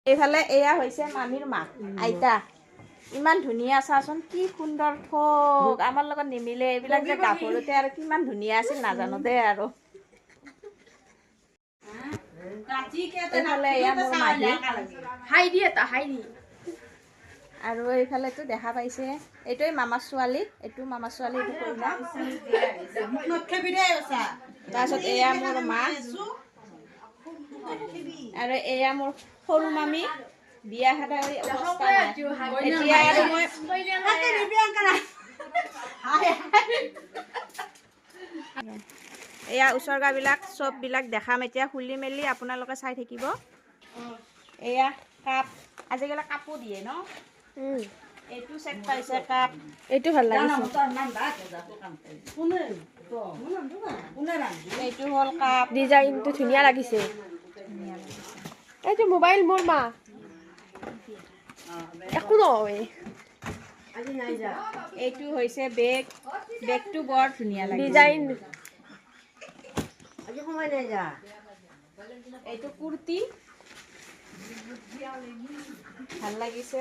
এইফালে এয়া হৈছে মামীৰ মাক আইতা। ইমান ধুনীয়া, চাচোন কি সুন্দৰ থোক, আমাৰ লগত নিমিলে এইবিলাক। যে গাভৰুতে আৰু কিমান ধুনীয়া আছিল নাজানো দেই। আৰু এইফালে এয়া মোৰ মাহী। হাই দি এটা হাই দি। আৰু এইফালেতো দেখা পাইছে, এইটোৱে মামাৰ ছোৱালী, এইটো মামাৰ ছোৱালী, এইটো কইনা। তাৰপিছত এয়া মোৰ মা আৰু এয়া মোৰ সৰু মামী। বিয়া খাই অৱস্থা নাই এতিয়া। আৰু মই এয়া উচৰ্গাবিলাক চববিলাক দেখাম এতিয়া খুলি মেলি, আপোনালোকে চাই থাকিব। এয়া কাপ, আজিকালি কাপো দিয়ে ন? এইটো চেট পাইছে কাপ। এইটো ভাল লাগিছে। এইটো হ'ল কাপ। ডিজাইনটো ধুনীয়া লাগিছে। এইটো মোবাইল মোৰ মা, একো নহয়। এইটো হৈছে বেগ, বেগটো বৰ ধুনীয়া লাগিছে। ডিজাইন। এইটো কুৰ্তি, ভাল লাগিছে।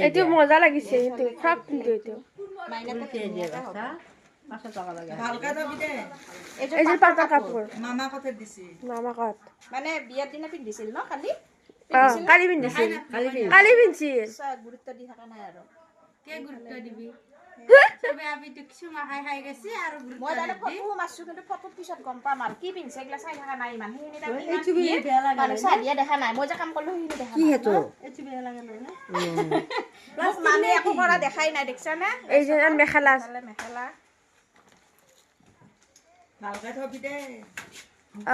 এইটো মজা লাগিছে, এইটো ফ্ৰক কিন্তু এইটো। মাইনাটো ধুনীয়াকে হ'ব। এইযোৰ এইযোৰ পাটৰ কাপোৰ। মামাকত। মানে বিয়াৰ দিনা পিন্ধিছিল ন কালি? অ, কালি পিন্ধিছিল, কালি পিন্ধিছিল। গুৰুত্ব দি থকা নাই আৰু। মই তাৰমানে ফটো মাৰছো, কিন্তু ফটোত পিছত গম পাম আৰু কি পিন্ধিছে। এইগিলা চাই থকা নাই ইমান। সেইখিনি তাৰমানে ইমান ভিৰ, মানুহ চাই দিয়া দেখা নাই। মই যে কাম কৰিলো সেইখিনি দেখা নাই। মোক মামী একো কৰা দেখাই নাই, দেখিছানে? এই যে মেখেলা। এইফালে মেখেলা।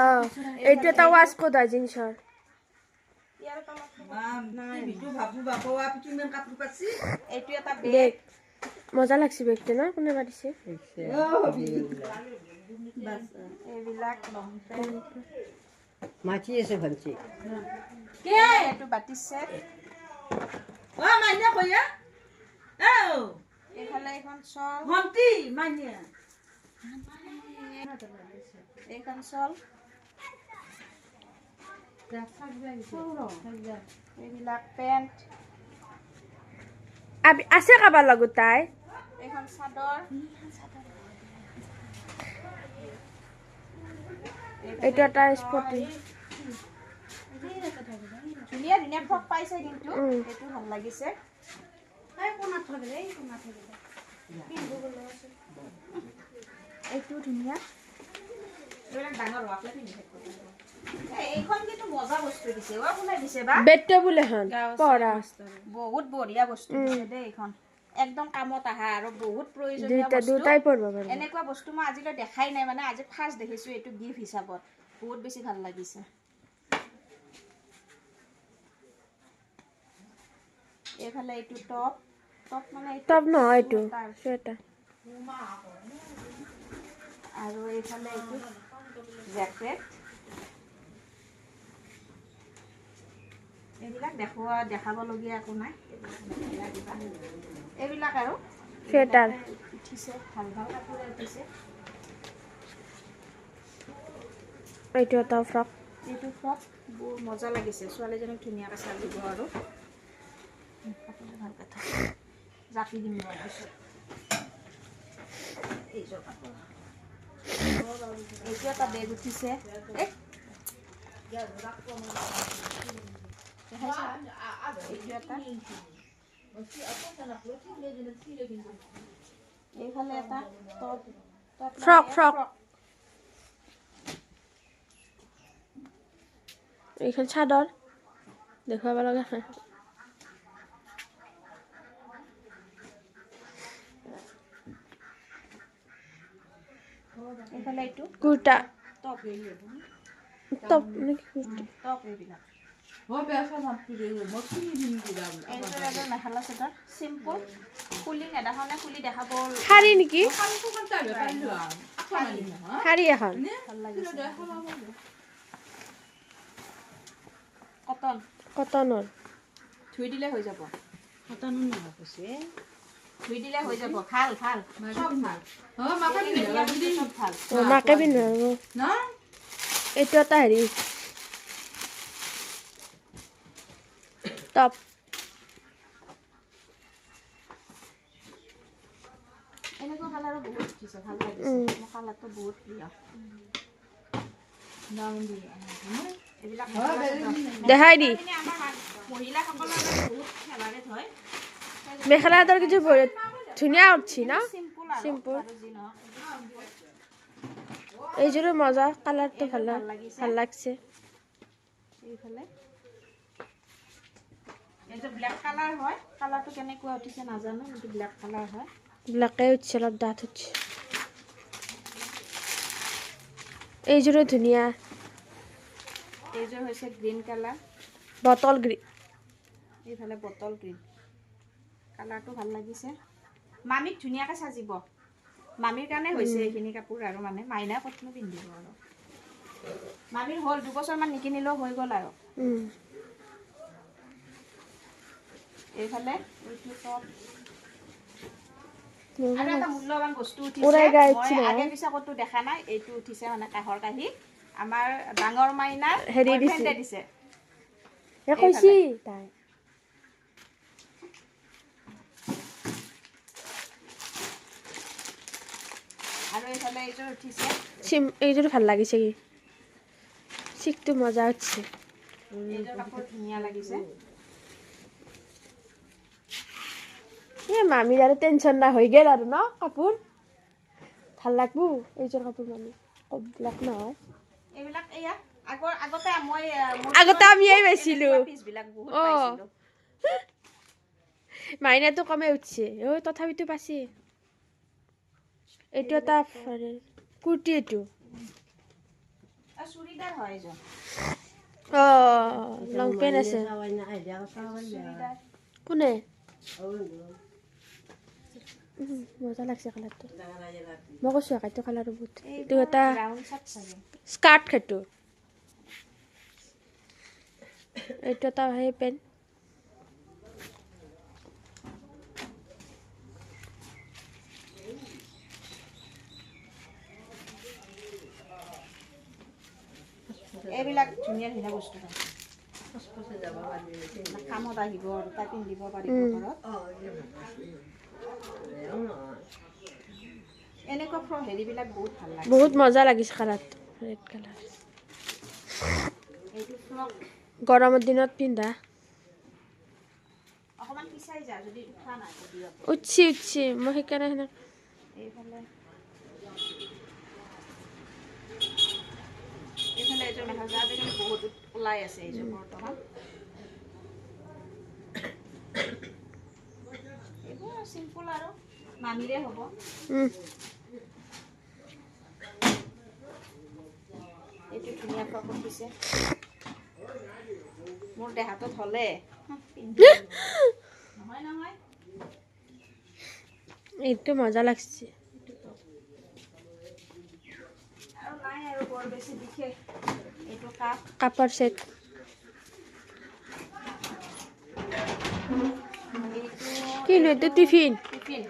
অ, এইটো এটা ৱাচ কোট হয় জিন্সৰ। ইয়াৰ তলত এইটো এটা বেগ। বেগ মজা লাগছে বেগটো ন? কোনে দিছে? এইবিলাক লং পেণ্ট। মাতি আছে ভণ্টি। এইটো বাতি চেট। এইফালে এইখন চল, এইখন চল। এইবিলাক পেণ্ট। আছে কাৰোবাৰ লগত তাই। এইখন চাদৰ। এইটো এটা স্পটিং। ধুনীয়া ধুনীয়া ফ্ৰক পাইছে কিন্তু। এইটো ভাল লাগিছে। এইটো ধুনীয়া। এইবিলাক ডাঙৰ হোৱাকলৈ পিন্ধি থাকিব পাৰিব। এইখন কিন্তু মজা বস্তু দিছে অ। কোনে দিছে বা? বেড টেবুল এখন পঢ়া। বহুত বঢ়িয়া বস্তু দিছে দেই এইখন। একদম কামত আহা আৰু বহুত প্ৰয়োজনীয় দুইটা বস্তু। দুটাই পঢ়িব পাৰিব। এনেকুৱা বস্তু মই আজিলৈ দেখাই নাই, মানে আজি ফাৰ্ষ্ট দেখিছো এইটো গিফ্ট হিচাপত। বহুত বেছি ভাল লাগিছে। এইফালে এইটো টপ, টপ মানে এইটো টপ নহয়, এইটো চুৱেটাৰ। চুৱেটাৰ। আৰু এইফালে এইটো জেকেট। এইবিলাক দেখুওৱা দেখাবলগীয়া একো নাই। এইবিলাক কিবা এইবিলাক আৰু চুৱেটাৰ। উঠিছে, ভাল ভাল কাপোৰে উঠিছে। এইটো এটা ফ্ৰক। এইটো ফ্ৰক বৰ মজা লাগিছে। ছোৱালীজনীক ধুনীয়াকৈ সাজিব। আৰু কাপোৰটো ভালকৈ থ, জাপি দিম মই পিছত। এইযোৰ কাপোৰ। এইটো এটা বেগ উঠিছে। এই দেখাইছা? এইটো এটা, এইফালে এটা টপ, টপ মানে ফ্ৰক, ফ্ৰক। এইখন চাদৰ, দেখুৱাব লগা নাই। এইফালে এইটো কুৰ্তা। টপ। টপ নেকি কুৰ্তি? টপ এইবিলাক। এইযোৰ এযোৰ মেখেলা চাদৰ, চিম্পুল। খুলি নেদেখাওনে? খুলি দেখাব। শাৰী নেকি? শাৰী এখন। ভাল লাগিছে। কটন। কটনৰ। ধুই দিলে হৈ যাব, ধুই দিলে হৈ যাব। ভাল ভাল, চব ভাল, চব ভাল। মাকে পিন্ধাব। এইটো এটা হেৰি টপ। এনেকুৱা কালাৰো বহুত উঠিছে, ভাল লাগিছে। মোৰ কালাৰটো বহুত প্ৰিয়। এইবিলাক দেখাই দি। আমাৰ মহিলাসকলৰ বহুত ফেভাৰেট হয়। মেখেলা চাদৰ কিছু ধুনীয়া উঠছি না, চিম্পল। এইযোৰো মজা, কালাৰটো ভাল ভাল লাগছে। এইফালে এইটো ব্লেক কালাৰ হয়, কালাৰটো কেনেকুৱা উঠিছে নাজানো, কিন্তু ব্লেক কালাৰ হয়। ব্লেকে উঠছে, অলপ ডাঠ উঠছে। এইযোৰো ধুনীয়া। এইযোৰ হৈছে গ্ৰীণ কালাৰ, বটল গ্ৰীণ। এইফালে বটল গ্ৰীণ কালাৰটো ভাল লাগিছে। মামীক ধুনীয়াকৈ সাজিব, মামীৰ কাৰণে হৈছে এইখিনি কাপোৰ আৰু, মানে মাইনা ক'তনো পিন্ধিব আৰু। মামীৰ হ'ল 2 বছৰমান নিকিনিলেও হৈ গ'ল আৰু। এইফালে এইটো টপ আৰু এটা মূল্যৱান বস্তু উঠিছে, মই আগে পিছে ক'তো দেখা নাই। এইটো উঠিছে মানে কাঁহৰ কাঁহী, আমাৰ ডাঙৰ মাইনাৰ হেৰি দিছে। কৈছি তাই। আৰু এইফালে এইযোৰ উঠিছে, এইযোৰ ভাল লাগিছে, কি চিকটো মজা উঠিছে। এইযোৰ কাপোৰ ধুনীয়া লাগিছে। এই মামীৰ আৰু টেনচন নাই হৈ গ'ল আৰু ন, কাপোৰ ভাল লাগব এইযোৰ কাপোৰ মামী কবিলাক নহয়। এইবিলাক এয়া আগতে মই আগতে আমিয়ে পাইছিলোঁ। অঁ, মাইনাটো কমে উঠছে, অ' তথাপিতো পাইছে। এইটো এটা কুৰ্তি, এইটো অঁ লং পেণ্ট আছে। কোনে মজা লাগছে কালাৰটো, মই কৈছোঁ এইটো কালাৰো বহুত। এইটো এটা স্কাৰ্ট, সেইটো এইটো এটা সেই পেণ্ট। এইবিলাক ধুনীয়া ধুনীয়া বস্তু পাইছে, কামত আহিব আৰু তাই পিন্ধিব পাৰিব ঘৰত। এনেকুৱা হেৰিবিলাক বহুত ভাল লাগে, বহুত মজা লাগিছে কালাৰটো, ৰেড কালাৰ। এইটো ফ্ৰক গৰমৰ দিনত পিন্ধা। অকণমান পিছাই যা যদি উঠা নাই। উঠছি উঠছি, মই সেইকাৰণে সেনেকে। এইফালে এইফালে এইযোৰ মেখেলা আজিকালি বহুত ওলাই আছে এইযোৰ বৰ্তমান। এইবোৰ চিম্পুল আৰু মামীৰে হ'ব। এইটো ধুনীয়া ফ্ৰক উঠিছে, মোৰ দেহাটোত হ'লে নহয় নহয়। এইটো মজা লাগছে। আৰু নাই আৰু বৰ বেছি বিশেষ। এইটো কাপ কাপৰ ছেট। কিনো এইটো টিফিন। টিফিন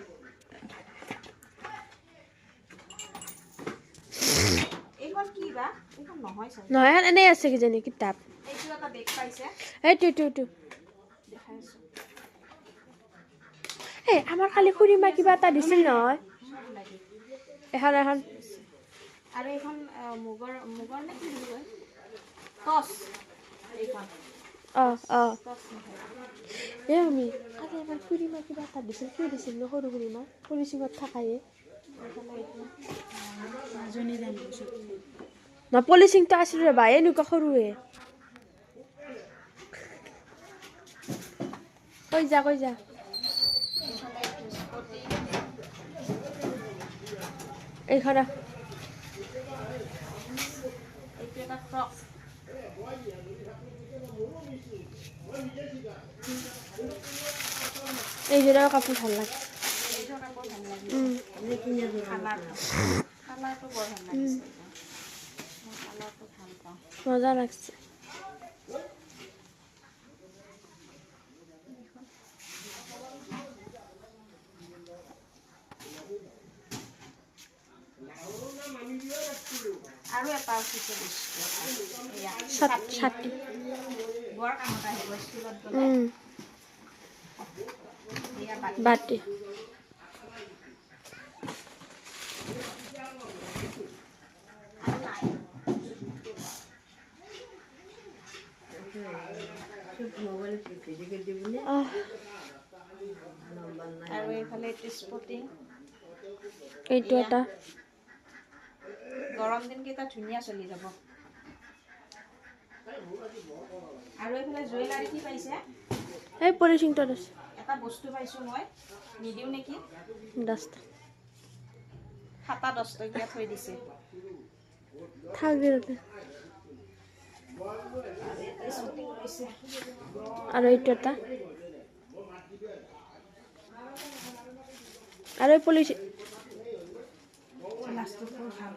এইখন কি বা, এইখন নহয় চাগে। নহয়, এনেই আছে কিজানি কিতাপ। এইটো এটা বেগ পাইছে। এইটো এইটো এইটো দেখাই আছো। এই আমাৰ কালি খুৰীমা কিবা এটা দিছিল নহয়, এখন এখন। আৰু এইখন মুগৰ, মুগৰ নে কি বুলি কয়, টচ এইখন। অঁ অঁ টচ নহয়। এই আমি কালি আমাৰ খুৰীমা কিবা এটা দিছিল, কি দিছিল ন সৰু খুৰীমা পলিচিঙত থাকায়ে ন, পলিচিংটো আছিল ৰ'বা এনেকুৱা সৰুৱে। কৈ যা কৈ যা। এইখন এইটো এটা ফ্ৰক। এইযোৰাও কাপোৰ ভাল লাগে। এইযোৰ কাপোৰ ভাল লাগিছে। কালাৰটো কালাৰটো বৰ ভাল লাগিছে, মই কালাৰটো ভাল পাওঁ। মজা লাগছে। আৰু এটা উঠিছে বস্তু এয়া, ছাতি। ছাতি। বৰ কামত আহিব স্কুলত গ'লে। এয়া বাতি। বাতি। আৰু নাই। মোবাইলত ভিডিঅ' কৰি দিবনে? আহ। নম্বৰ নাই। আৰু এইফালে এইটো স্পটিং। এইটো এটা। গৰম দিনকেইটা ধুনীয়া চলি যাব। আৰু এইফালে জুৱেলাৰী কি পাইছে? এই পলিথিনটোত আছে। এটা বস্তু পাইছোঁ মই, নিদিওঁ নেকি? 10টা। খাতা 10 টকীয়া থৈ দিছে। থাক দে তাতে। স্পটিং পাইছে। আৰু এইটো এটা আৰু এই পলিথিন। লাষ্টত বৰ ভাল।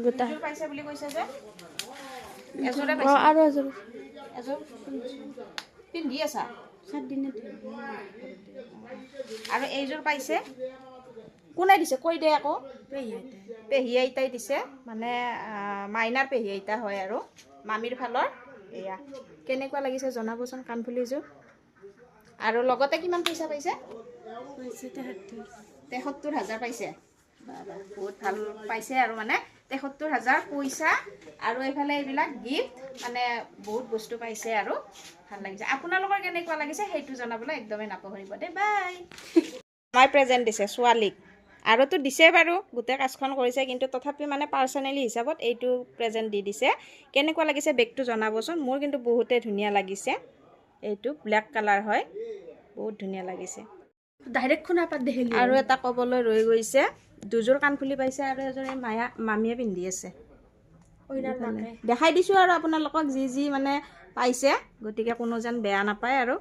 গোটা। এযোৰ পাইছে বুলি কৈছে যে, এযোৰে অঁ। পাইছে। আৰু এযোৰ। এযোৰ পিন্ধি আছা আৰু এইযোৰ পাইছে। কোনে দিছে কৈ দে আকৌ। পেহী আইতাই দিছে, মানে মাইনাৰ পেহী আইতা হয় আৰু মামীৰ ফালৰ। এয়া কেনেকুৱা লাগিছে জনাবচোন কাণফুলিযোৰ। আৰু লগতে কিমান পইচা পাইছে? 73 হাজাৰ পাইছে। বাহ, বহুত ভাল পাইছে আৰু, মানে 73 হাজাৰ পইচা আৰু এইফালে এইবিলাক গিফ্ট, মানে বহুত বস্তু পাইছে আৰু ভাল লাগিছে। আপোনালোকৰ কেনেকুৱা লাগিছে সেইটো জনাবলৈ একদমেই নাপাহৰিব দেই। বাই। মাই প্ৰেজেণ্ট দিছে ছোৱালীক, আৰুতো দিছে বাৰু, গোটেই কাজখন কৰিছে, কিন্তু তথাপি মানে পাৰ্চনেলি হিচাপত এইটো প্ৰেজেণ্ট দি দিছে। কেনেকুৱা লাগিছে বেগটো জনাবচোন। মোৰ কিন্তু বহুতেই ধুনীয়া লাগিছে। এইটো ব্লেক কালাৰ হয়, বহুত ধুনীয়া লাগিছে। ডাইৰেক্ট খুনা পাত দেখিলি। আৰু এটা ক'বলৈ ৰৈ গৈছে, দুযোৰ কাণফুলি পাইছে আৰু এযোৰ এই মায়া মামীয়ে পিন্ধি আছে। অইনাৰ মাকে। দেখাই দিছোঁ আৰু আপোনালোকক যি যি মানে পাইছে, গতিকে কোনো যেন বেয়া নাপায়। আৰু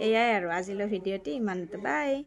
এয়াই আৰু আজিলৈ ভিডিঅ'টি ইমানতে। বাই।